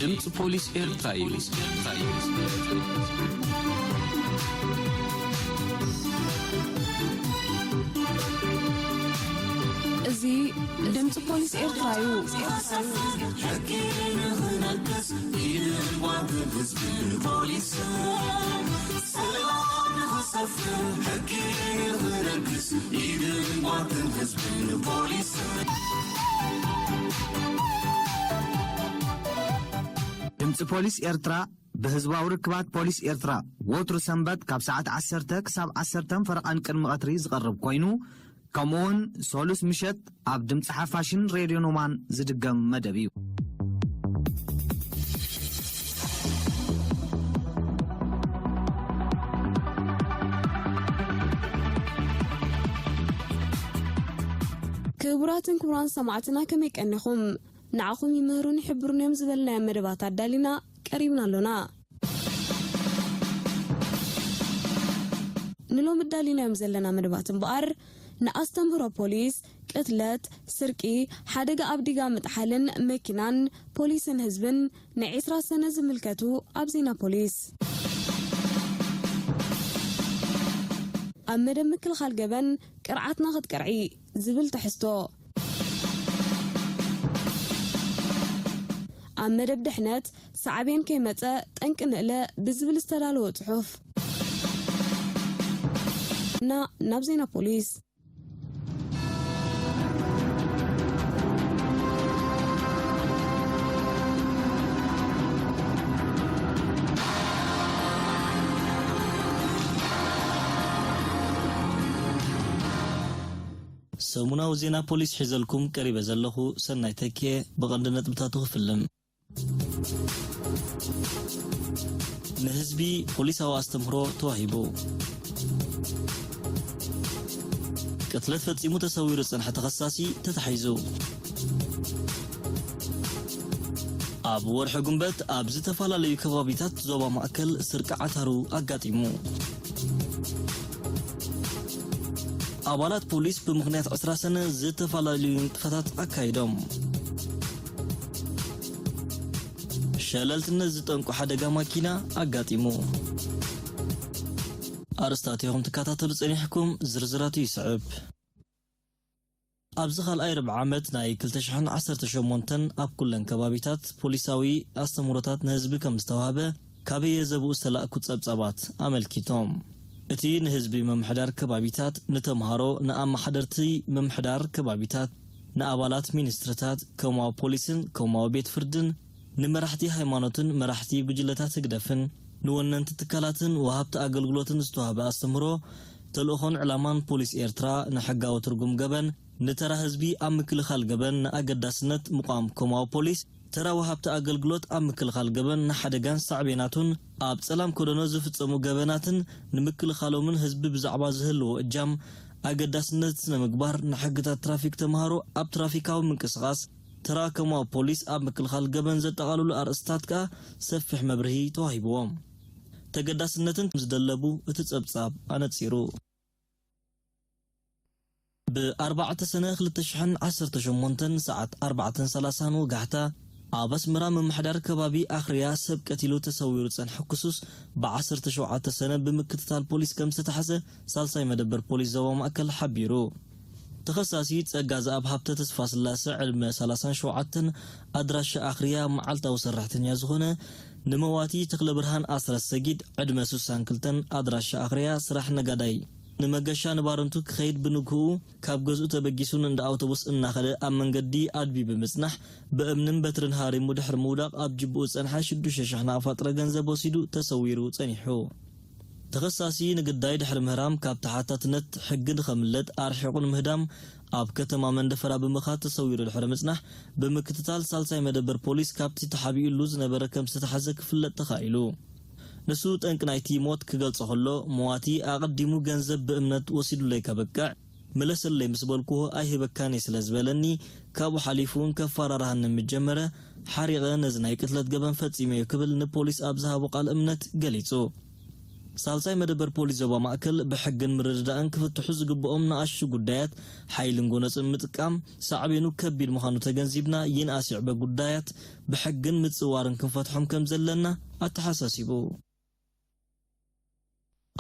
ድምፂ ፖሊስ ኤርትራ እዩ። እዚ ድምፂ ፖሊስ ኤርትራ እዩ። ሕጊ ንኽነግስ ኢድን ጓንትን ህዝብን ፖሊስን ሰላም ንኽሰፍን ሕጊ ንኽነግስ ኢድን ጓንትን ህዝብን ፖሊስን። ድምፂ ፖሊስ ኤርትራ ብህዝባዊ ርክባት ፖሊስ ኤርትራ ወትሩ ሰንበት ካብ ሰዓት ዓሰርተ ክሳብ ዓሰርተ ፈረቓን ቅድሚ ቀትሪ ዝቐርብ ኮይኑ፣ ከምኡውን ሰሉስ ምሸት ኣብ ድምፂ ሓፋሽን ሬድዮ ኖማን ዝድገም መደብ እዩ። ክቡራትን ክቡራን ሰማዕትና ከመይ ቀኒኹም? ንዓኹም ይምህሩን ይሕብሩን እዮም ዝበልናዮም መደባት ኣዳሊና ቀሪብና ኣሎና። ንሎሚ ኣዳሊናዮም ዘለና መደባት እምበኣር፣ ንኣስተምህሮ ፖሊስ፣ ቅትለት፣ ስርቂ፣ ሓደጋ ኣብ ዲጋ ምጥሓልን መኪናን ፖሊስን ህዝብን ንዒስራ ሰነ ዝምልከቱ ኣብ ዜና ፖሊስ። ኣብ መደብ ምክልኻል ገበን ቅርዓትና ክትቅርዒ ዝብል ትሕዝቶ። ኣብ መደብ ድሕነት ሳዕቤን ከይመጸ ጠንቂ ንእለ ብዝብል ዝተዳለወ ጽሑፍ። እና ናብ ዜና ፖሊስ። ሰሙናዊ ዜና ፖሊስ ሒዘልኩም ቀሪበ ዘለኹ ሰናይ ተኪኤ። ብቐንዲ ነጥብታቱ ክፍልም። ንህዝቢ ፖሊሳዊ ኣስተምህሮ ተዋሂቡ። ቅትለት ፈጺሙ ተሰዊሩ ዝጸንሐ ተኸሳሲ ተታሒዙ። ኣብ ወርሒ ጉንበት ኣብ ዝተፈላለዩ ከባቢታት ዞባ ማእከል ስርቂ ዓታሩ ኣጋጢሙ። ኣባላት ፖሊስ ብምኽንያት ዕስራ ሰነ ዝተፈላለዩ ንጥፈታት ኣካይዶም። ሸለልትነት ዝጠንቁ ሓደጋ ማኪና ኣጋጢሙ። ኣርእስታት ኢኹም ትከታተሉ ጸኒሕኩም፣ ዝርዝራቱ ይስዕብ። ኣብዚ ካልኣይ ርብዒ ዓመት ናይ ክልተ ሽሕን ዓሰርተ ሸሞንተን ኣብ ኩለን ከባቢታት ፖሊሳዊ ኣስተምህሮታት ንህዝቢ ከም ዝተዋህበ ካበየ ዘብኡ ዝተላእኩ ጸብጻባት ኣመልኪቶም። እቲ ንህዝቢ ምምሕዳር ከባቢታት፣ ንተምሃሮ፣ ንኣመሓደርቲ ምምሕዳር ከባቢታት፣ ንኣባላት ሚኒስትርታት፣ ኮማዊ ፖሊስን ኮማዊ ቤት ፍርድን፣ ንመራሕቲ ሃይማኖትን መራሕቲ ጉጅለታት ህግደፍን፣ ንወነንቲ ትካላትን ወሃብቲ ኣገልግሎትን ዝተዋህበ ኣስተምህሮ፣ ተልእኾን ዕላማን ፖሊስ ኤርትራ ንሕጋዊ ትርጉም ገበን፣ ንተራ ህዝቢ ኣብ ምክልኻል ገበን፣ ንኣገዳስነት ምቋም ኮማዊ ፖሊስ፣ ተራ ወሃብቲ ኣገልግሎት ኣብ ምክልኻል ገበን፣ ንሓደጋን ሳዕቤናቱን፣ ኣብ ጸላም ኮደኖ ዝፍጸሙ ገበናትን ንምክልኻሎምን ህዝቢ ብዛዕባ ዝህልዎ እጃም፣ ኣገዳስነት ስነ ምግባር፣ ንሕግታት ትራፊክ ተምሃሮ ኣብ ትራፊካዊ ምንቅስቓስ፣ ተራ ኮማዊ ፖሊስ ኣብ ምክልኻል ገበን ዘጠቓልሉ ኣርእስታት ከኣ ሰፊሕ መብርሂ ተዋሂብዎም። ተገዳስነትን ዝደለቡ እቲ ጸብጻብ ኣነጺሩ። ብኣርባዕተ ሰነ ክልተ ሽሕን ዓሰርተ ሸሞንተን ሰዓት ኣርባዕተን ሰላሳን ወጋሕታ ኣብ ኣስመራ ምምሕዳር ከባቢ ኣኽርያ ሰብ ቀቲሉ ተሰዊሩ ጸንሐ ክሱስ ብዓሰርተ ሸውዓተ ሰነ ብምክትታል ፖሊስ ከም ዝተታሕዘ ሳልሳይ መደበር ፖሊስ ዞባ ማእከል ሓቢሩ። ተኸሳሲ ጸጋ ዝኣብ ሃብተ ተስፋ ስላሰ ዕድመ ሰላሳን ሸውዓተን ኣድራሻ ኣኽርያ መዓልታዊ ሰራሕተኛ ዝኾነ ንመዋቲ ተኽለ ብርሃን ኣስራት ሰጊድ ዕድመ ስሳን ክልተን ኣድራሻ ኣኽርያ ስራሕ ነጋዳይ ንመገሻ ንባረንቱ ክኸይድ ብንግህኡ ካብ ገዝኡ ተበጊሱ ንእንዳ ኣውቶቡስ እናኸደ ኣብ መንገዲ ኣድቢ ብምጽናሕ ብእምንን በትርን ሃሪሙ ድሕሪ ምውዳቕ ኣብ ጅብኡ ዝጸንሐ ሽዱሽተ ሽሕ ናቕፋ ጥረ ገንዘብ ወሲዱ ተሰዊሩ ጸኒሑ። ተኸሳሲ ንግዳይ ድሕሪ ምህራም ካብ ተሓታትነት ሕጊ ንኸምለጥ ኣርሒቑ ንምህዳም ኣብ ከተማ መንደፈራ ብምኻድ ተሰዊሩ ድሕሪ ምጽናሕ ብምክትታል ሳልሳይ መደበር ፖሊስ ካብቲ ተሓቢኡሉ ዝነበረ ከም ዝተታሕዘ ክፍለጥ ተኻኢሉ። ንሱ ጠንቂ ናይቲ ሞት ክገልጾ ከሎ፣ መዋቲ ኣቐዲሙ ገንዘብ ብእምነት ወሲዱለይ ከበቅዕ፣ ምለሰለይ ምስ በልኩዎ ኣይህበካን እየ ስለ ዝበለኒ፣ ካብኡ ሓሊፉ እውን ከፈራርሃኒ ምስ ጀመረ፣ ሓሪቐ ነዚ ናይ ቅትለት ገበን ፈጺመዮ ክብል ንፖሊስ ኣብ ዝሃቦ ቃል እምነት ገሊጹ። ሳልሳይ መደበር ፖሊስ ዞባ ማእከል፣ ብሕግን ምርድዳእን ክፍትሑ ዝግብኦም ንኣሽቱ ጉዳያት ሓይልን ጎነጽን ምጥቃም ሳዕቤኑ ከቢድ ምዃኑ ተገንዚብና፣ ይንኣስ ይዕበ ጉዳያት ብሕግን ምጽዋርን ክንፈትሖም ከም ዘለና ኣተሓሳሲቡ።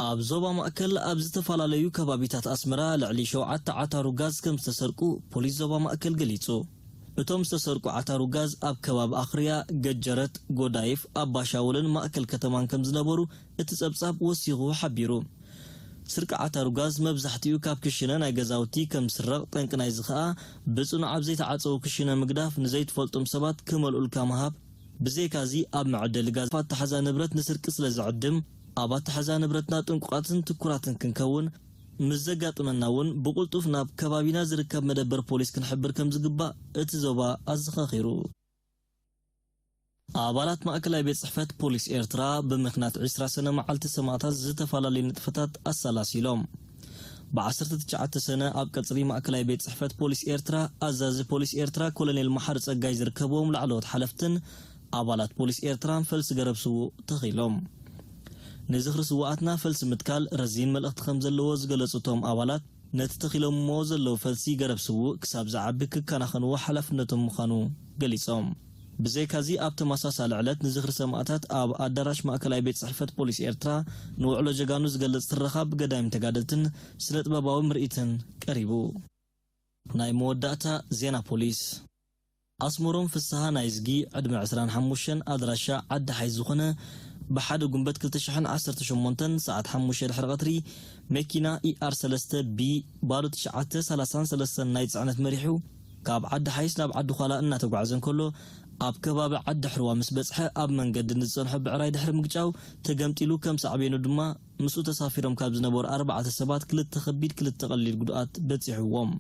ኣብ ዞባ ማእከል ኣብ ዝተፈላለዩ ከባቢታት ኣስመራ ልዕሊ ሸውዓተ ዓታሩ ጋዝ ከም ዝተሰርቁ ፖሊስ ዞባ ማእከል ገሊጹ። እቶም ዝተሰርቁ ዓታሩ ጋዝ ኣብ ከባቢ ኣኽርያ፣ ገጀረት፣ ጎዳይፍ፣ ኣባሻውልን ማእከል ከተማን ከም ዝነበሩ እቲ ጸብጻብ ወሲኹ ሓቢሩ። ስርቂ ዓታሩ ጋዝ መብዛሕትኡ ካብ ክሽነ ናይ ገዛውቲ ከም ዝስረቕ፣ ጠንቂ ናይዚ ከኣ ብጽኑዕ ኣብ ዘይተዓጸወ ክሽነ ምግዳፍ፣ ንዘይትፈልጦም ሰባት ክመልኡልካ ምሃብ፣ ብዘይካዚ ኣብ መዐደሊ ጋዝ ኣተሓዛ ንብረት ንስርቂ ስለ ዝዕድም፣ ኣብ ኣተሓዛ ንብረትና ጥንቁቓትን ትኩራትን ክንከውን፣ ምስ ዘጋጥመና እውን ብቕልጡፍ ናብ ከባቢና ዝርከብ መደበር ፖሊስ ክንሕብር ከም ዝግባእ እቲ ዞባ ኣዘኻኺሩ። ኣባላት ማእከላይ ቤት ጽሕፈት ፖሊስ ኤርትራ ብምኽንያት ዕስራ ሰነ መዓልቲ ሰማእታት ዝተፈላለዩ ንጥፈታት ኣሰላሲሎም። ብ ዓሰርተ ትሽዓተ ሰነ ኣብ ቀጽሪ ማእከላይ ቤት ጽሕፈት ፖሊስ ኤርትራ ኣዛዚ ፖሊስ ኤርትራ ኮሎኔል መሓሪ ጸጋይ ዝርከብዎም ላዕለዎት ሓለፍትን ኣባላት ፖሊስ ኤርትራን ፈልሲ ገረብ ስዉእ ተኺሎም። ንዝኽሪ ስዉኣትና ፈልሲ ምትካል ረዚን መልእኽቲ ከም ዘለዎ ዝገለጹ እቶም ኣባላት፣ ነቲ ተኺሎምዎ ዘለዉ ፈልሲ ገረብ ስዉእ ክሳብ ዝዓቢ ክከናኸንዎ ሓላፍነቶም ምዃኑ ገሊጾም። ብዘይካዚ ኣብ ተመሳሳሊ ዕለት ንዝኽሪ ሰማእታት ኣብ ኣዳራሽ ማእከላይ ቤት ጽሕፈት ፖሊስ ኤርትራ ንውዕሎ ጀጋኑ ዝገልጽ ትረኻ ብገዳይም ተጋደልትን ስነ ጥበባዊ ምርኢትን ቀሪቡ። ናይ መወዳእታ ዜና ፖሊስ። ኣስመሮም ፍስሃ ናይዝጊ ዕድመ ዕስራን ሓሙሽተን ኣድራሻ ዓዲ ሓይ ዝኾነ ብሓደ ጉንበት ክልተ ሽሕን ዓሰርተ ሸሞንተን ሰዓት ሓሙሽተ ድሕሪ ቀትሪ መኪና ኢኣር ሰለስተ ቢ ባዶ ትሽዓተ ሰላሳን ሰለስተን ናይ ጽዕነት መሪሑ ካብ ዓዲ ሓይስ ናብ ዓዲ ዃላ እናተጓዕዘ እንከሎ ኣብ ከባቢ ዓዲ ሕርዋ ምስ በጽሐ ኣብ መንገዲ ንዝጸንሖ ብዕራይ ድሕሪ ምግጫው ተገምጢሉ ከም ሳዕቤኑ ድማ ምስኡ ተሳፊሮም ካብ ዝነበሩ ኣርባዕተ ሰባት ክልተ ከቢድ ክልተ ቀሊል ጉድኣት በጺሕዎም።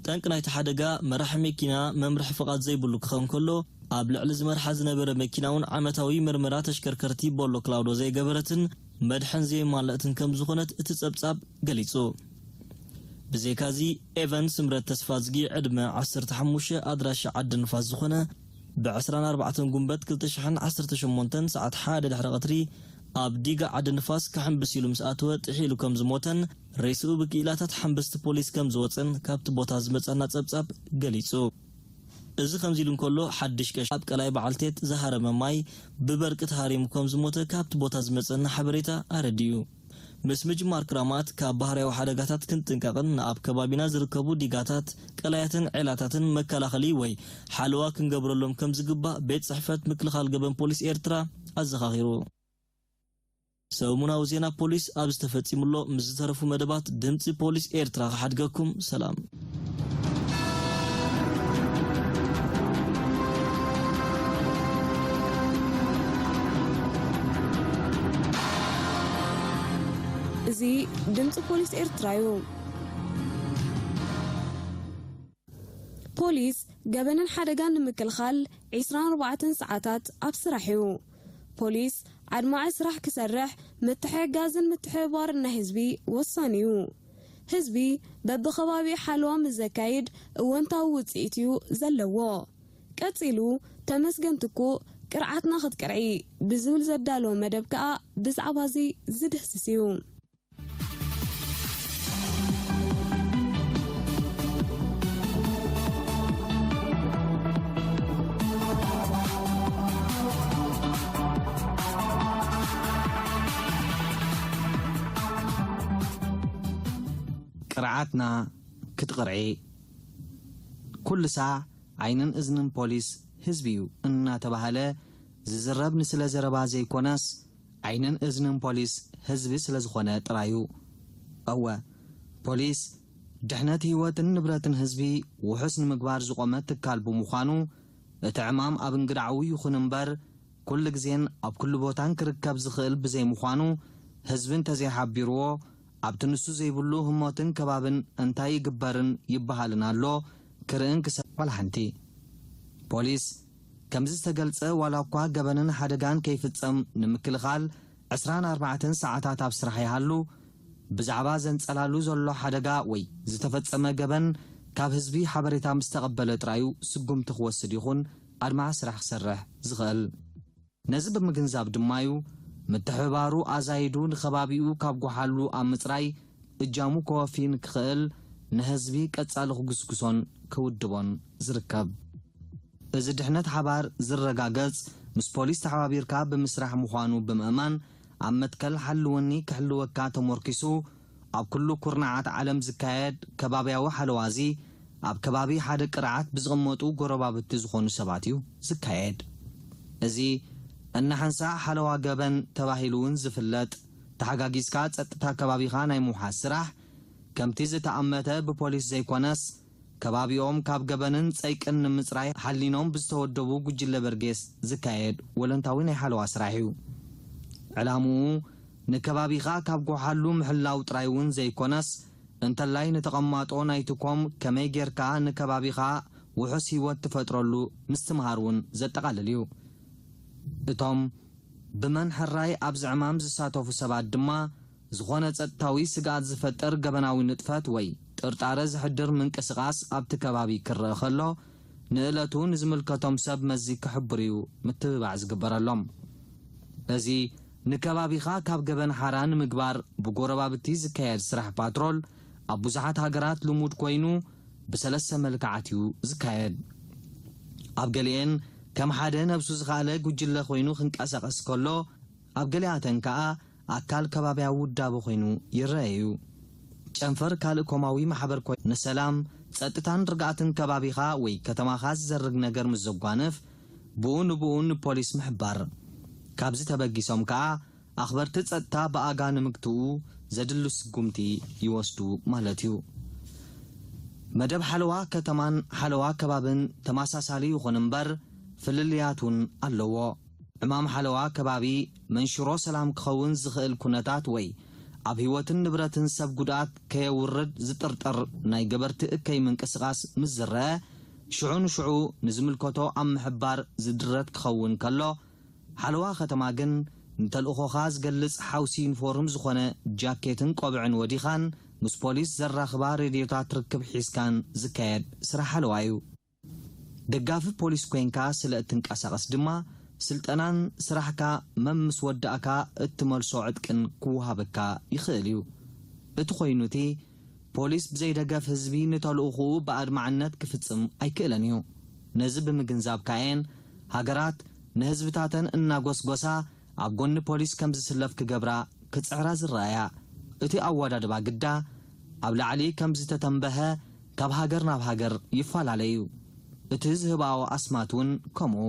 ጠንቂ ናይቲ ሓደጋ መራሒ መኪና መምርሒ ፍቓድ ዘይብሉ ክኸውን ከሎ ኣብ ልዕሊ ዝመርሓ ዝነበረ መኪና እውን ዓመታዊ መርመራ ተሽከርከርቲ ቦሎ ክላውዶ ዘይገበረትን መድሕን ዘየማልእትን ከም ዝኾነት እቲ ጸብጻብ ገሊጹ። ብዘይካዚ ኤቨን ስምረት ተስፋዝጊ ዕድመ ዓሰርተ ሓሙሽተ ኣድራሻ ዓዲ ንፋስ ዝኾነ ብ ዕስራን ኣርባዕተን ጉንበት ክልተ ሽሕን ዓሰርተ ሸሞንተን ሰዓት ሓደ ድሕሪ ቀትሪ ኣብ ዲጋ ዓዲ ንፋስ ክሕምብስ ኢሉ ምስ ኣተወ ጥሒሉ ከም ዝሞተን ሬስኡ ብክኢላታት ሓምበስቲ ፖሊስ ከም ዝወጸን ካብቲ ቦታ ዝመጸና ጸብጻብ ገሊጹ። እዚ ከምዚ ኢሉ እንከሎ ሓድሽ ቀሺ ኣብ ቀላይ በዓልቴት ዝሃረመ ማይ ብበርቂ ተሃሪሙ ከም ዝሞተ ካብቲ ቦታ ዝመጸና ሓበሬታ ኣረዲኡ። ምስ ምጅማር ክራማት ካብ ባህርያዊ ሓደጋታት ክንጥንቀቕን ንኣብ ከባቢና ዝርከቡ ዲጋታት፣ ቀላያትን ዔላታትን መከላኸሊ ወይ ሓለዋ ክንገብረሎም ከም ዝግባእ ቤት ጽሕፈት ምክልኻል ገበን ፖሊስ ኤርትራ ኣዘኻኺሩ። ሰሙናዊ ዜና ፖሊስ ኣብዚ ተፈጺሙ ኣሎ። ምስ ዝተረፉ መደባት ድምጺ ፖሊስ ኤርትራ ክሓድገኩም። ሰላም። እዚ ድምፂ ፖሊስ ኤርትራ እዩ። ፖሊስ ገበንን ሓደጋን ንምክልኻል ዕስራን ኣርባዕተን ሰዓታት ኣብ ስራሕ እዩ። ፖሊስ ኣድማዒ ስራሕ ክሰርሕ ምትሕግጋዝን ምትሕብባርን ናይ ህዝቢ ወሳኒ እዩ። ህዝቢ በብኸባቢኡ ሓለዋ ምስ ዘካይድ እወንታዊ ውፅኢት እዩ ዘለዎ። ቀፂሉ ተመስገን ትኩእ ቅርዓትና ክትቅርዒ ብዝብል ዘዳለዎ መደብ ከዓ ብዛዕባ እዚ ዝድህስስ እዩ። ቅርዓትና ክትቕርዒ ኩሉ ሳዕ ዓይንን እዝንን ፖሊስ ህዝቢ እዩ እናተባህለ ዝዝረብ ንስለ ዘረባ ዘይኮነስ ዓይንን እዝንን ፖሊስ ህዝቢ ስለ ዝኾነ ጥራዩ። እወ ፖሊስ ድሕነት ህይወትን ንብረትን ህዝቢ ውሑስ ንምግባር ዝቖመ ትካል ብምዃኑ እቲ ዕማም ኣብ እንግድዓዊ ይኹን እምበር ኩሉ ግዜን ኣብ ኩሉ ቦታን ክርከብ ዝኽእል ብዘይምዃኑ ህዝቢ እንተዘይሓቢርዎ ኣብቲ ንሱ ዘይብሉ ህሞትን ከባብን እንታይ ይግበርን ይበሃልን ኣሎ ክርእን ክሰ ዋላ ሓንቲ። ፖሊስ ከምዚ ዝተገልጸ ዋላ እኳ ገበንን ሓደጋን ከይፍጸም ንምክልኻል ዕስራን ኣርባዕተን ሰዓታት ኣብ ስራሕ ይሃሉ፣ ብዛዕባ ዘንጸላሉ ዘሎ ሓደጋ ወይ ዝተፈጸመ ገበን ካብ ህዝቢ ሓበሬታ ምስ ተቐበለ ጥራዩ ስጉምቲ ክወስድ ይኹን ኣድማዒ ስራሕ ክሰርሕ ዝኽእል። ነዚ ብምግንዛብ ድማዩ ምትሕብባሩ ኣዛይዱ ንከባቢኡ ካብ ጎሓሉ ኣብ ምጽራይ እጃሙ ከወፊ ንክኽእል ንህዝቢ ቀጻሊ ክጉስጉሶን ክውድቦን ዝርከብ። እዚ ድሕነት ሓባር ዝረጋገጽ ምስ ፖሊስ ተሓባቢርካ ብምስራሕ ምዃኑ ብምእማን፣ ኣብ መትከል ሓልወኒ ክሕልወካ ተሞርኪሱ፣ ኣብ ኩሉ ኩርናዓት ዓለም ዝካየድ ከባብያዊ ሓለዋ እዚ፣ ኣብ ከባቢ ሓደ ቅርዓት ብዝቕመጡ ጎረባብቲ ዝኾኑ ሰባት እዩ ዝካየድ። እዚ እናሓንሳእ ሓለዋ ገበን ተባሂሉ እውን ዝፍለጥ፣ ተሓጋጊዝካ ጸጥታ ከባቢኻ ናይ ምውሓስ ስራሕ፣ ከምቲ ዝተኣመተ ብፖሊስ ዘይኮነስ፣ ከባቢኦም ካብ ገበንን ጸይቅን ንምጽራይ ሓሊኖም ብዝተወደቡ ጉጅለ በርጌስ ዝካየድ ወለንታዊ ናይ ሓለዋ ስራሕ እዩ። ዕላምኡ ንከባቢኻ ካብ ጎሓሉ ምሕላው ጥራይ እውን ዘይኮነስ፣ እንተላይ ንተቐማጦ ናይቲ ኮም ከመይ ጌርካ ንከባቢኻ ውሑስ ህይወት ትፈጥረሉ ምስትምሃር እውን ዘጠቓልል እዩ። እቶም ብመን ሕራይ ኣብዚ ዕማም ዝሳተፉ ሰባት ድማ፣ ዝኾነ ጸጥታዊ ስግኣት ዝፈጥር ገበናዊ ንጥፈት ወይ ጥርጣረ ዝሕድር ምንቅስቓስ ኣብቲ ከባቢ ክረአ ከሎ፣ ንእለቱ ንዝምልከቶም ሰብ መዚ ክሕብሩ እዩ ምትብባዕ ዝግበረሎም። እዚ ንከባቢኻ ካብ ገበን ሓራ ንምግባር ብጎረባብቲ ዝካየድ ስራሕ ፓትሮል ኣብ ብዙሓት ሃገራት ልሙድ ኮይኑ፣ ብሰለስተ መልክዓት እዩ ዝካየድ። ኣብ ገሊኤን ከም ሓደ ነብሱ ዝኸኣለ ጉጅለ ኮይኑ ክንቀሳቐስ ከሎ፣ ኣብ ገሊኣተን ከኣ ኣካል ከባብያዊ ውዳበ ኮይኑ ይረአ እዩ። ጨንፈር ካልእ ኮማዊ ማሕበር ኮይኑ ንሰላም፣ ጸጥታን ርግኣትን ከባቢኻ ወይ ከተማኻ ዝዘርግ ነገር ምስ ዘጓንፍ፣ ብኡ ንብኡ ንፖሊስ ምሕባር። ካብዚ ተበጊሶም ከኣ ኣኽበርቲ ጸጥታ ብኣጋ ንምግትኡ ዘድሉ ስጉምቲ ይወስዱ ማለት እዩ። መደብ ሓለዋ ከተማን ሓለዋ ከባብን ተመሳሳሊ ይኹን እምበር ፍልልያት እውን ኣለዎ። ዕማም ሓለዋ ከባቢ መንሽሮ ሰላም ክኸውን ዝኽእል ኩነታት ወይ ኣብ ህይወትን ንብረትን ሰብ ጉድኣት ከየውርድ ዝጥርጠር ናይ ገበርቲ እከይ ምንቅስቓስ ምስ ዝረአ፣ ሽዑ ንሽዑ ንዝምልከቶ ኣብ ምሕባር ዝድረት ክኸውን ከሎ፣ ሓለዋ ከተማ ግን ንተልእኾኻ ዝገልጽ ሓውሲ ዩኒፎርም ዝኾነ ጃኬትን ቆብዕን ወዲኻን ምስ ፖሊስ ዘራኽባ ሬድዮታት ርክብ ሒዝካን ዝካየድ ስራሕ ሓለዋ እዩ። ደጋፊ ፖሊስ ኮይንካ ስለ እትንቀሳቐስ ድማ፣ ስልጠናን ስራሕካ መም ምስ ወዳእካ እትመልሶ ዕጥቅን ክወሃበካ ይኽእል እዩ። እቲ ኮይኑ እቲ ፖሊስ ብዘይ ደገፍ ህዝቢ ንተልእኾኡ ብኣድማዕነት ክፍጽም ኣይክእልን እዩ። ነዚ ብምግንዛብ ከኣየን ሃገራት ንህዝብታተን እናጎስጎሳ ኣብ ጎኒ ፖሊስ ከም ዝስለፍ ክገብራ ክጽዕራ ዝረኣያ። እቲ ኣወዳድባ ግዳ ኣብ ላዕሊ ከም ዝተተንበሀ ካብ ሃገር ናብ ሃገር ይፈላለ እዩ። እቲ ዝህባኦ ኣስማት እውን ከምኡ።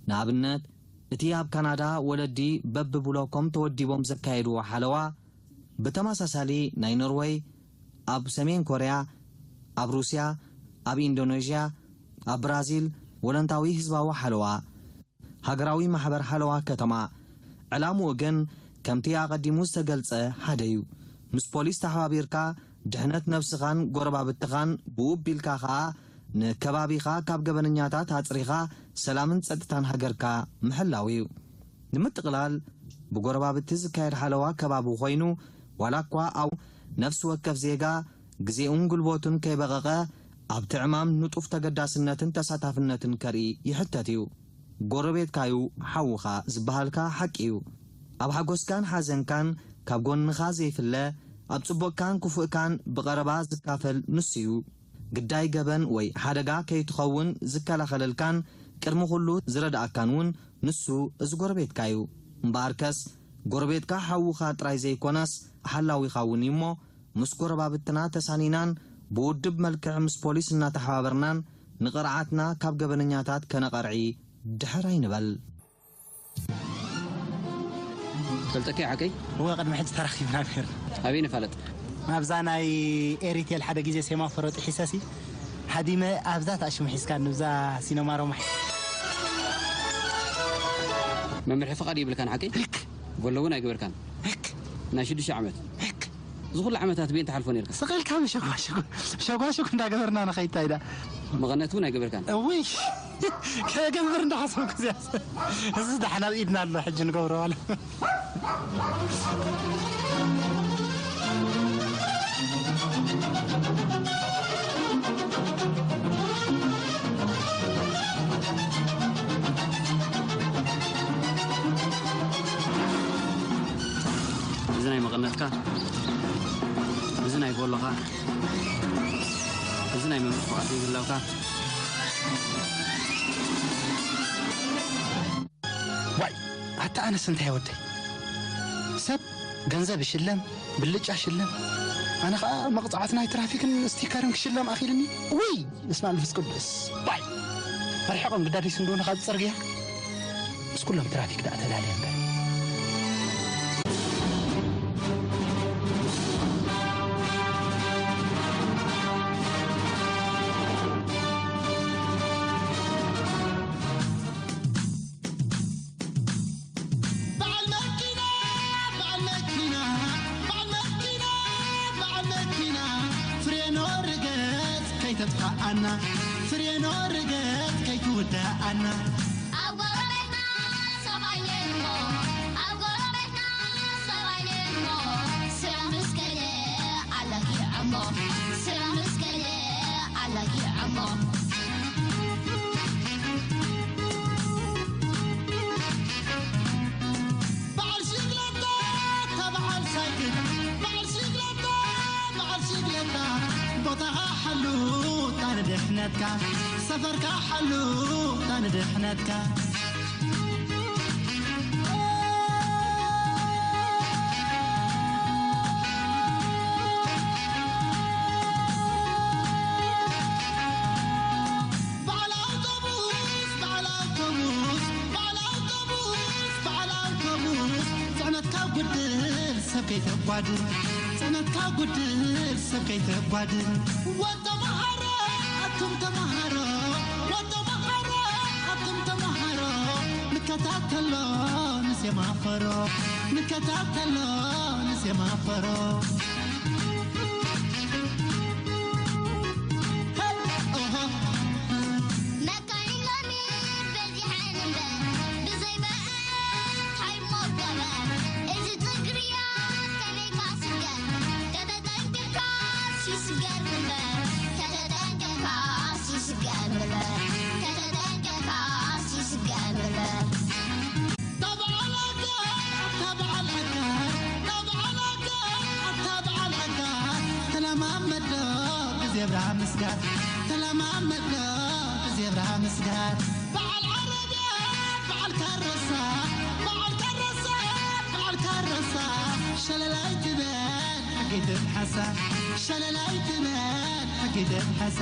ንኣብነት፣ እቲ ኣብ ካናዳ ወለዲ በብብሎኮም ተወዲቦም ዘካየድዎ ሓለዋ፣ ብተመሳሳሊ ናይ ኖርወይ፣ ኣብ ሰሜን ኮርያ፣ ኣብ ሩስያ፣ ኣብ ኢንዶኔዥያ፣ ኣብ ብራዚል ወለንታዊ ህዝባዊ ሓለዋ፣ ሃገራዊ ማሕበር ሓለዋ ከተማ። ዕላምኡ ግን ከምቲ ኣቐዲሙ ዝተገልጸ ሓደ እዩ። ምስ ፖሊስ ተሓባቢርካ ድሕነት ነብስኻን ጎረባብትኻን ብኡ ቢልካ ኸኣ ንከባቢኻ ካብ ገበነኛታት ኣጽሪኻ ሰላምን ጸጥታን ሃገርካ ምሕላው እዩ። ንምጥቕላል፣ ብጎረባብቲ ዝካየድ ሓለዋ ከባቢ ኮይኑ፣ ዋላ እኳ ኣብ ነፍሲ ወከፍ ዜጋ ግዜኡን ጉልበቱን ከይበቐቐ ኣብቲ ዕማም ንጡፍ ተገዳስነትን ተሳታፍነትን ከርኢ ይሕተት እዩ። ጎረቤትካዩ ሓውኻ ዝበሃልካ ሓቂ እዩ። ኣብ ሓጎስካን ሓዘንካን ካብ ጎንኻ ዘይፍለ፣ ኣብ ጽቡቕካን ክፉእካን ብቐረባ ዝካፈል ንሱ እዩ። ግዳይ ገበን ወይ ሓደጋ ከይትኸውን ዝከላኸለልካን ቅድሚ ኩሉ ዝረድኣካን እውን ንሱ፣ እዚ ጎረቤትካ እዩ። እምበኣርከስ፣ ጎረቤትካ ሓውኻ ጥራይ ዘይኮነስ ሓላዊኻ እውን እዩ እሞ፣ ምስ ጎረባብትና ተሳኒናን ብውድብ መልክዕ ምስ ፖሊስ እናተሓባበርናን ንቕርዓትና ካብ ገበነኛታት ከነቐርዒ ድሕር ኣይንበል። ፈልጠኪ ሓቀይ? እወ፣ ቅድሚ ሕጂ ተራኺብና ነይርና። ኣበይ ንፋለጥ? ኣብዛ ናይ ኤሪቴል ሓደ ግዜ ሴማፎሮ ጥሒሰሲ፣ ሃዲመ ኣብዛ ተኣሽሙ ሒዝካ ንብዛ ሲነማ ሮማ። መምርሒ ፍቓድ ይብልካን ሓቀይ? ህክ! ጎሎ እውን ኣይገበርካን? ህክ! ናይ ሽዱሽተ ዓመት? ህክ! እዚ ኩሉ ዓመታት ብየን ትሓልፎ ነርካ? ስቕ ኢልካ ብሸጓሽጉ፣ ሸጓሽጉ እንዳገበርና ንኸይድ ታይዳ። መቐነት እውን ኣይገበርካን? እውይ! ከገብር እንዳሓሰብኩ እዚኣ። እዚ ደሓን ኣብ ኢድና ኣሎ፣ ሕጂ ንገብሮ ዋላ። መቐነትካ፣ እዚ ናይ ጎሎኻ፣ እዚ ናይ መምህር ፍቓድ ዘይብላውካ። ዋይ፣ ኣታ ኣነስ እንታይ ወደይ? ሰብ ገንዘብ ይሽለም፣ ብልጫ ይሽለም። ኣነ ኸኣ መቕጻዕቲ ናይ ትራፊክን ስቲከርን ክሽለም ኣኺልኒ። ውይ፣ በስመ ኣብ መንፈስ ቅዱስ። ዋይ፣ ኣርሒቖም ግዳዲስ እንደሆነ ካብ ጽርግያ። ምስ ኩሎም ትራፊክ ደኣ ተላለየ እምበር። በዓል መኪና፣ በዓል መኪና፣ በዓል መኪና፣ በዓል መኪና፣ ፍሬኖ ርገጽ ከይተጥፍኣና፣ ፍሬኖ ርገጽ ከይትውድኣና። ኣብ ጎረቤትና ሰብኣይ ነይርሞ፣ ኣብ ጎረቤትና ሰብኣይ ነይርሞ፣ ስራሕ ምስ ከደ ኣለጊዐሞ፣ ስራሕ ምስ ከደ ኣለጊዐሞ። በዓል ሽግለታ፣ በዓል ሳይክል፣ በዓል ሽግለታ፣ በዓል ሽግለታ፣ ቦታኻ ሓሉ፣ እታ ንድሕነትካ፣ ሰፈርካ ሓሉ፣ እታ ንድሕነትካ። በዓል ኣውቶቡስ፣ በዓል ኣውቶቡስ፣ በዓል ኣውቶቡስ፣ በዓል ኣውቶቡስ፣ ጽዕነትካ ጉድል ሰብ ከይተጓድል፣ ጽዕነትካ ጉድል ሰብ ከይተጓድል። ወ ተመሃሮ፣ ኣቱም ተመሃሮ፣ ወ ተመሃሮ፣ ኣቱም ተመሃሮ፣ ንከታተሎ ንሴማፎሮ፣ ንከታተሎ ንሴማፎሮ። ሄይ! ኦሆ! መካይን ሎሚ በዚሐን እምበር፣ ብዘይ በአት ሃይሞት ገበር። እዚ ጽግርያ ከመይ ካስገር፣ ከተጠንቂቕካስ ይስገር እምበር፣ ከተጠንቂቕካስ ይስገር እምበር፣ ከተጠንቂቕካስ ይስገር እምበር። ተለማመዶ ብዜብራ ምስጋር፣ ተለማመዶ ብዜብራ ምስጋር። በዓል ዓረብያ፣ በዓል ካረሳ፣ በዓል ካረሳ፣ በዓል ካረሳ። ሸለላይ ትበል ሕጊ ትብሓሳ፣ ሸለላይ ትበል ሕጊ ትብሓሳ።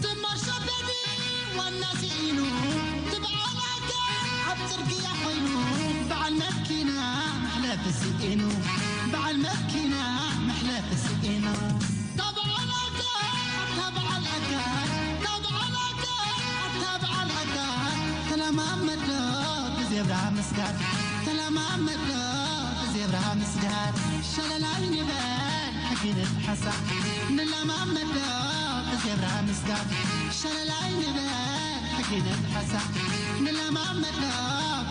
ትማር ሸበዲ ዋና ስኢኑ፣ ትበዓል ኣጋ ኣብ ጽርግያ ኮይኑ፣ በዓል መኪና መሕለፊ ስኢኑ፣ በዓል መኪና መሕለፊ ስኢኑ። ተበዓል ኣጋ፣ ተበዓል ኣጋ፣ ተበዓል ኣጋ፣ ተበዓል ኣጋ፣ ተለማመዶ ብዜብራ ምስጋር፣ ተለማመዶ ብዜብራ ምስጋር። ሸለላይ ንበል ሕጊ ንብሓሳ፣ ንለማመዶ ብዜብራ ምስጋር። ሸለላይ ንበል ሕጊ ንብሓሳ፣ ንለማመዶ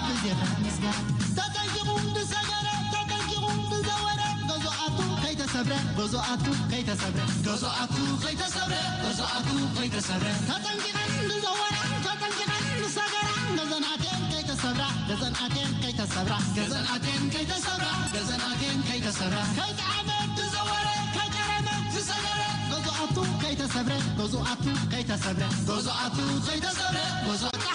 ብዜብራ ምስጋር። ተጠንቂቑ ዝሰገረ፣ ተጠንቂቑ ዝዘወረ፣ ገዝኡ ኣቱ ከይተሰብረ፣ ገዝኡ ኣቱ ከይተሰብረ፣ ገዝኡ ኣቱ ከይተሰብረ፣ ገዝኡ ኣቱ ከይተሰብረ። ተጠንቂቐን ዝዘወራ፣ ተጠንቂቐን ዝሰገራ፣ ገዘን ኣቴን ከይተሰብራ፣ ገዘን ኣቴን ከይተሰብራ፣ ገዘን ኣቴን ከይተሰብራ፣ ገዘን ኣቴን ከይተሰብራ። ከይጠዓመ ዝዘወረ፣ ከይጨረመ ዝሰገረ፣ ገዝኡ ኣቱ ከይተሰብረ፣ ገዝኡ ኣቱ ከይተሰብረ፣ ገዝኡ ኣቱ ከይተሰብረ፣ ገዝኡ ኣቱ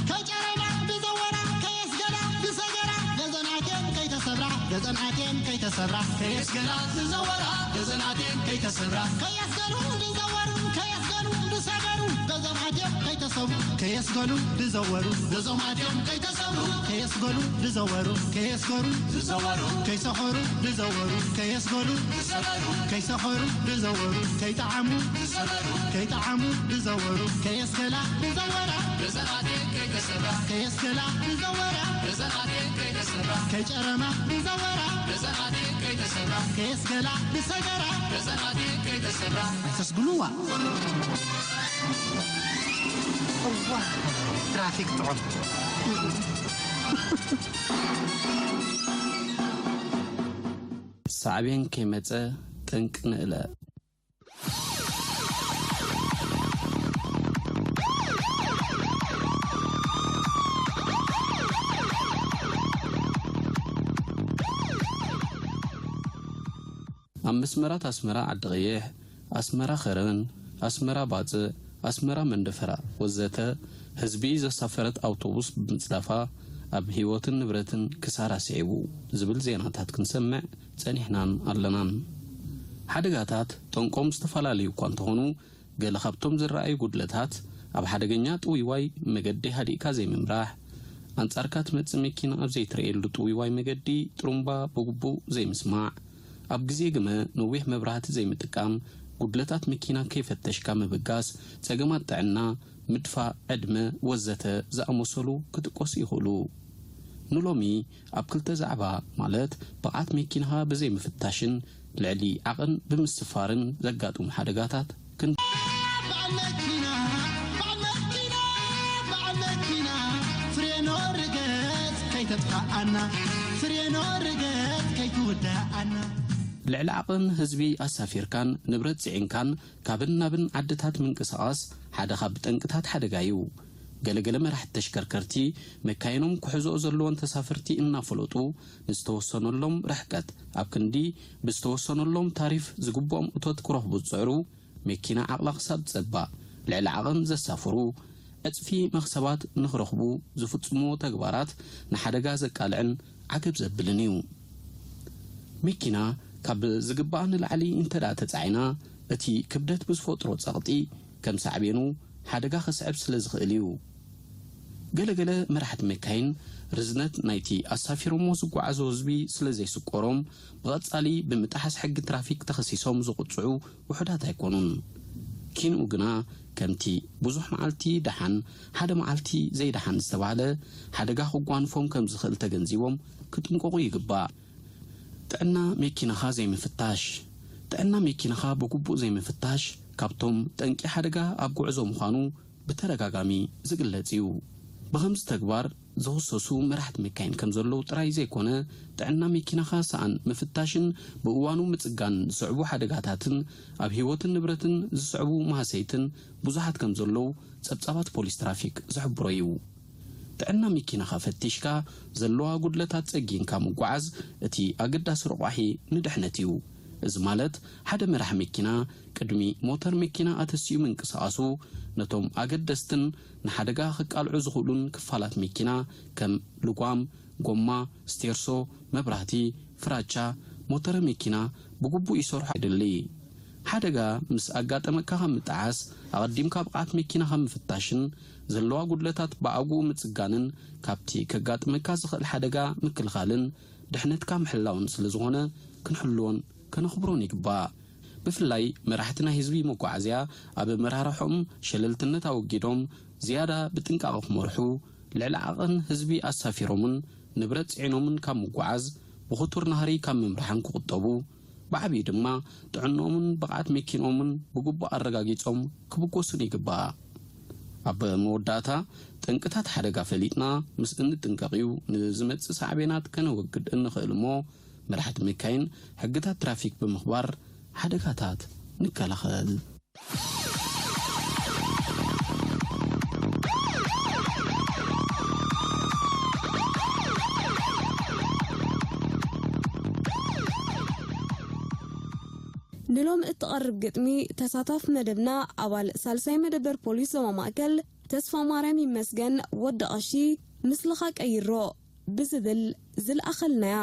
ከይጠዓመ ዝዘወራ፣ ከየስገራ ዝሰገራ፣ ገዘን ኣቴን ከይተሰብራ፣ ገዘን ኣቴን ከይተሰብራ። ከየስገራ ዝዘወራ፣ ገዘን ኣቴን ከይተሰብራ። ከየስገሩ ዝዘወሩ፣ ከየስገሩ ዝሰገሩ፣ ገዘን ኣቴን ከይተሰብሩ። ከየስገሉ ዝዘወሩ፣ ነዞም ኣድዮም ከይተሰብሩ። ከየስገሉ ዝዘወሩ፣ ከየስገሩ ዝዘወሩ። ከይሰኸሩ ዝዘወሩ፣ ከየስገሉ ዝሰኸሩ። ከይሰኸሩ ዝዘወሩ፣ ከይጠዓሙ ዝሰኸሩ። ከይጠዓሙ ዝዘወሩ፣ ከየስገላ ዝዘወራ። ነዘን ኣድየን ከይተሰብራ። ከየስገላ ዝዘወራ። ነዘን ኣድየን ከይተሰብራ። ከይጨረማ ዝዘወራ። ነዘን ኣድየን ከይተሰብራ። ከየስገላ ዝሰገራ። ነዘን ኣድየን ከይተሰብራ። ኣይተስግሉዋ። እዋ፣ ትራፊክ ጥዑም። ሳዕቤን ከይመጸ ጠንቂ ንእለ። ኣብ መስመራት ኣስመራ ዓዲ ቀይሕ፣ ኣስመራ ኸረን፣ ኣስመራ ባጽዕ፣ ኣስመራ መንደፈራ ወዘተ ህዝቢ ዘሳፈረት ኣውቶቡስ ብምጽዳፋ ኣብ ህይወትን ንብረትን ክሳራ ስዒቡ ዝብል ዜናታት ክንሰምዕ ጸኒሕናን ኣለናን። ሓደጋታት ጠንቆም ዝተፈላለዩ እኳ እንተኾኑ፣ ገለ ካብቶም ዝረኣዩ ጉድለታት ኣብ ሓደገኛ ጥውይዋይ መገዲ ሃዲእካ ዘይምምራሕ፣ ኣንጻርካ ትመጽእ መኪና ኣብ ዘይትርእየሉ ጥውይዋይ መገዲ ጥሩምባ ብግቡእ ዘይምስማዕ፣ ኣብ ግዜ ግመ ነዊሕ መብራህቲ ዘይምጥቃም፣ ጉድለታት መኪና ከይፈተሽካ ምብጋስ፣ ጸገማት ጥዕና፣ ምድፋእ ዕድመ ወዘተ ዝኣመሰሉ ክጥቀሱ ይኽእሉ። ንሎሚ ኣብ ክልተ ዛዕባ ማለት ብቕዓት መኪናኻ ብዘይምፍታሽን ልዕሊ ዓቐን ብምስፋርን ዘጋጥሙ ሓደጋታት ክን- በዓል መኪና፣ በዓል መኪና፣ በዓል መኪና፣ ፍሬኖ ርገጽ ከይተጥፍኣና፣ ፍሬኖ ርገጽ ከይትውድኣና። ልዕሊ ዓቐን ህዝቢ ኣሳፊርካን ንብረት ጽዒንካን ካብን ናብን ዓድታት ምንቅስቓስ ሓደ ካብ ጠንቅታት ሓደጋ እዩ። ገለገለ መራሕቲ ተሽከርከርቲ መካይኖም ክሕዝኦ ዘለዎን ተሳፈርቲ እናፈለጡ ንዝተወሰነሎም ርሕቀት ኣብ ክንዲ ብዝተወሰነሎም ታሪፍ ዝግብኦም እቶት ክረኽቡ ዝጽዕሩ፣ መኪና ዓቕላ ክሳብ ጸባእ ልዕሊ ዓቐን ዘሳፍሩ፣ ዕጽፊ መኽሰባት ንኽረኽቡ ዝፍጽምዎ ተግባራት ንሓደጋ ዘቃልዕን ዓገብ ዘብልን እዩ። መኪና ካብ ዝግባኣ ንላዕሊ እንተ ደኣ ተጻዒና፣ እቲ ክብደት ብዝፈጥሮ ጸቕጢ ከም ሳዕቤኑ ሓደጋ ከስዕብ ስለ ዝኽእል እዩ። ገለገለ መራሕቲ መካይን ርዝነት ናይቲ ኣሳፊሮሞ ዝጓዓዙ ህዝቢ ስለ ዘይስቆሮም፣ ብቐጻሊ ብምጥሓስ ሕጊ ትራፊክ ተኸሲሶም ዝቕጽዑ ውሑዳት ኣይኮኑን። ኪንኡ ግና፣ ከምቲ ብዙሕ መዓልቲ ደሓን፣ ሓደ መዓልቲ ዘይደሓን ዝተባህለ፣ ሓደጋ ክጓንፎም ከም ዝኽእል ተገንዚቦም ክጥንቀቑ ይግባእ። ጥዕና መኪናኻ ዘይምፍታሽ። ጥዕና መኪናኻ ብግቡእ ዘይምፍታሽ፣ ካብቶም ጠንቂ ሓደጋ ኣብ ጉዕዞ ምዃኑ ብተደጋጋሚ ዝግለጽ እዩ። ብኸምዚ ተግባር ዝኽሰሱ መራሕቲ መካይን ከም ዘለዉ ጥራይ ዘይኮነ፣ ጥዕና መኪናኻ ሰኣን ምፍታሽን ብእዋኑ ምጽጋን ዝስዕቡ ሓደጋታትን ኣብ ህይወትን ንብረትን ዝስዕቡ ማህሰይትን ብዙሓት ከም ዘለዉ ጸብጻባት ፖሊስ ትራፊክ ዝሕብሮ እዩ። ጥዕና መኪናኻ ፈቲሽካ ዘለዋ ጉድለታት ጸጊንካ ምጓዓዝ እቲ ኣገዳሲ ረቋሒ ንድሕነት እዩ። እዚ ማለት ሓደ መራሕ መኪና ቅድሚ ሞተር መኪና ኣተሲኡ ምንቅስቓሱ ነቶም ኣገደስትን ንሓደጋ ክቃልዑ ዝኽእሉን ክፋላት መኪና ከም ልጓም፣ ጎማ፣ ስቴርሶ፣ መብራህቲ፣ ፍራቻ፣ ሞተረ መኪና ብግቡእ ይሰርሑ የድሊ። ሓደጋ ምስ ኣጋጠመካ ካብ ምጥዓስ ኣቐዲምካ ብቕዓት መኪናኻ ምፍታሽን ዘለዋ ጉድለታት ብኣግኡ ምጽጋንን ካብቲ ከጋጥመካ ዝኽእል ሓደጋ ምክልኻልን ድሕነትካ ምሕላውን ስለ ዝኾነ ክንሕልዎን ከነኽብሮን ይግባእ። ብፍላይ መራሕቲ ናይ ህዝቢ መጓዓዝያ ኣብ ኣመራርሕኦም ሸለልትነት ኣወጊዶም ዝያዳ ብጥንቃቐ ክመርሑ፣ ልዕሊ ዓቐን ህዝቢ ኣሳፊሮምን ንብረት ጽዒኖምን ካብ ምጉዓዝ፣ ብኽቱር ናህሪ ካብ ምምራሕን ክቑጠቡ፣ ብዓቢኡ ድማ ጥዕንኦምን ብቕዓት መኪንኦምን ብግቡእ ኣረጋጊጾም ክብገሱን ይግባእ። ኣብ መወዳእታ፣ ጠንቅታት ሓደጋ ፈሊጥና ምስ እንጥንቀቕ እዩ ንዝመጽእ ሳዕቤናት ከነወግድ እንኽእል እሞ፣ መራሕቲ መካይን ሕግታት ትራፊክ ብምኽባር ሓደጋታት ንከላኸል። ንሎሚ እትቐርብ ግጥሚ ተሳታፍ መደብና ኣባል ሳልሳይ መደበር ፖሊስ ዞባ ማእከል ተስፋ ማርያም ይመስገን ወዲ ቀሺ ምስልኻ ቀይሮ ብዝብል ዝለኣኸልናያ።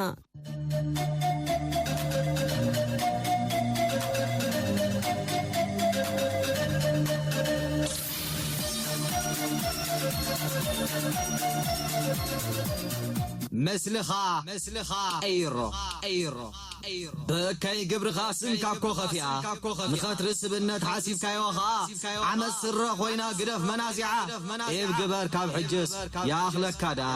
ምስልኻ ቀይሮ። ብእከይ ግብርኻ ስምካ እኮ ኸፊኣ። ንኸትሪ ስብነት ሓሲብካዮ ኸኣ ዓመት ስረ ኮይና ግደፍ መናዚዓ። ኢብ ግበር ካብ ሕጅስ ይኣኽለካ ደኣ።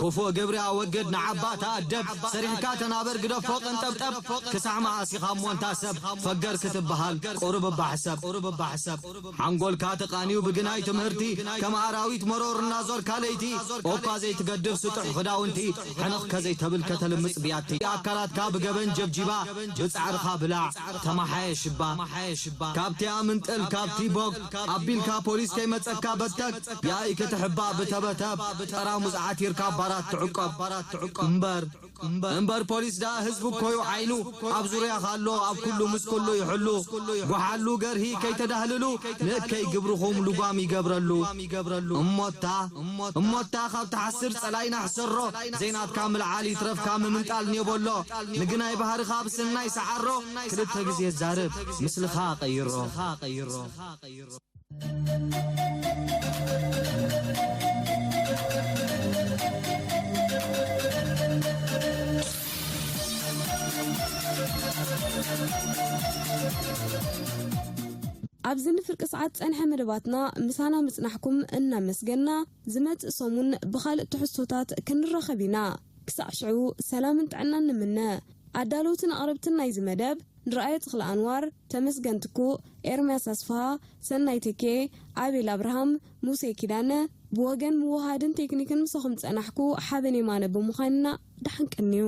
ክፉእ ግብሪ ኣወግድ ንዓባታ ኣደብ። ሰሪሕካ ተናበር ግደፎ ቀንጠብጠብ። ክሳዕ መኣስ ኢኻ እሞ እንታ ሰብ ፈገር ክትበሃል ቁሩብ እባ ሕሰብ። ሓንጎልካ ተቓንዩ ብግናይ ትምህርቲ ከም ኣራዊት መሮር እናዞርካ ለይቲ ኦፓ ዘይትገድፍ ስጡሕ ኽዳውንቲ ሕንኽ ከዘይተብል ከተልምጽ ብያቲ ኣካላትካ ብገበን ጀብጂባ ብጻዕርኻ ብላዕ ተመሓየሽ እባ። ካብቲ ኣምንጥል ካብቲ ቦግ ኣቢልካ ፖሊስ ከይመጸካ በተክ ያኢ ክትሕባእ ብተበተብ ጠራሙዝ ዓቲርካ ባራት ትዕቆብ እምበር እምበር ፖሊስ ደኣ ህዝቢ እኮዩ ዓይኑ ኣብ ዙርያኻ ኣሎ ኣብ ኩሉ ምስ ኩሉ ይሕሉ። ጓሓሉ ገርሂ ከይተዳህልሉ ንእከይ ግብርኹም ልጓም ይገብረሉ። እሞታ እሞታ ካብ ትሓስር ጸላኢና ሕሰሮ ዘይናትካ ምልዓል ይትረፍካ ምምንጣል ኔቦሎ። ንግናይ ባህርኻ ብስናይ ሰዓሮ ክልተ ግዜ ዛርብ ምስልኻ ቀይሮ። ኣብዚ ንፍርቂ ሰዓት ጸንሐ መደባትና ምሳና ምጽናሕኩም እናመስገና፣ ዝመጽእ ሰሙን ብኻልእ ትሕዝቶታት ክንራኸብ ኢና። ክሳዕ ሽዑ ሰላምን ጥዕናን ንምነ። ኣዳለውትን ኣቕረብትን ናይዚ መደብ ንርኣየ ተኽለ ኣንዋር፣ ተመስገን ትኩእ፣ ኤርምያስ ኣስፍሃ፣ ሰናይ ተኬ፣ ኣቤል ኣብርሃም፣ ሙሴ ኪዳነ፣ ብወገን ምውሃድን ቴክኒክን ምሳኹም ዝጸናሕኩ ሓበን የማነ ብምዃንና ደሓን ቀንዩ።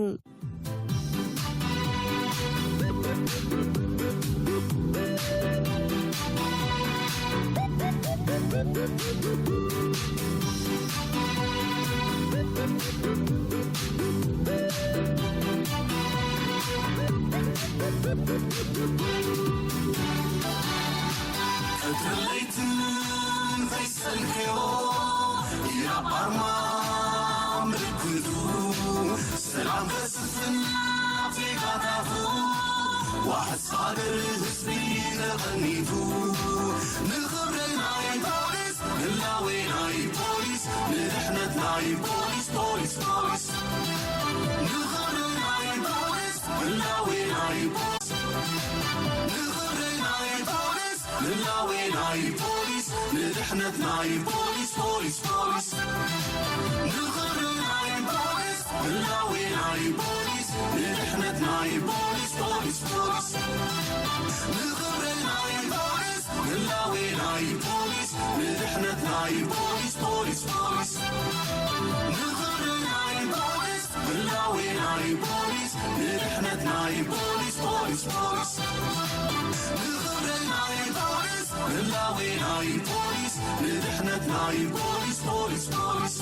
ቀትርን ለይትን ዘይሰልከዮ ኢራብ ኣርማ ምልክቱ ሰላም ከስፍን ኣብ ዜጋታቱ ዋሕስ ሃገር ህዝቢ ተቐኒቱ ንኽብሪ ናይ ፖሊስ ህላዌ ናይ ፖሊስ ንድሕነት ናይ ፖሊስ ፖሊስ ፖሊስ ንኽብሪ ናይ ፖሊስ ህላዌ ናይ ፖሊስ ንኽብሪ ናይ ፖሊስ ህላዌ ናይ ፖሊስ ንድሕነት ናይ ፖሊስ ፖሊስ ፖሊስ ንኽብሪ ናይ ፖሊስ ህላዌ ናይ ፖሊስ ንድሕነት ናይ ፖሊስ ፖሊስ ፖሊስ ንኽብሪ ናይ ፖሊስ ህላዌ ናይ ፖሊስ ንድሕነት ናይ ፖሊስ ፖሊስ ፖሊስ ንኽብሪ ናይ ፖሊስ ህላዌ ናይ ፖሊስ ንድሕነት ናይ ፖሊስ ፖሊስ ፖሊስ ንኽብሪ ናይ ፖሊስ ህላዌ ናይ ፖሊስ ንድሕነት ናይ ፖሊስ ፖሊስ ፖሊስ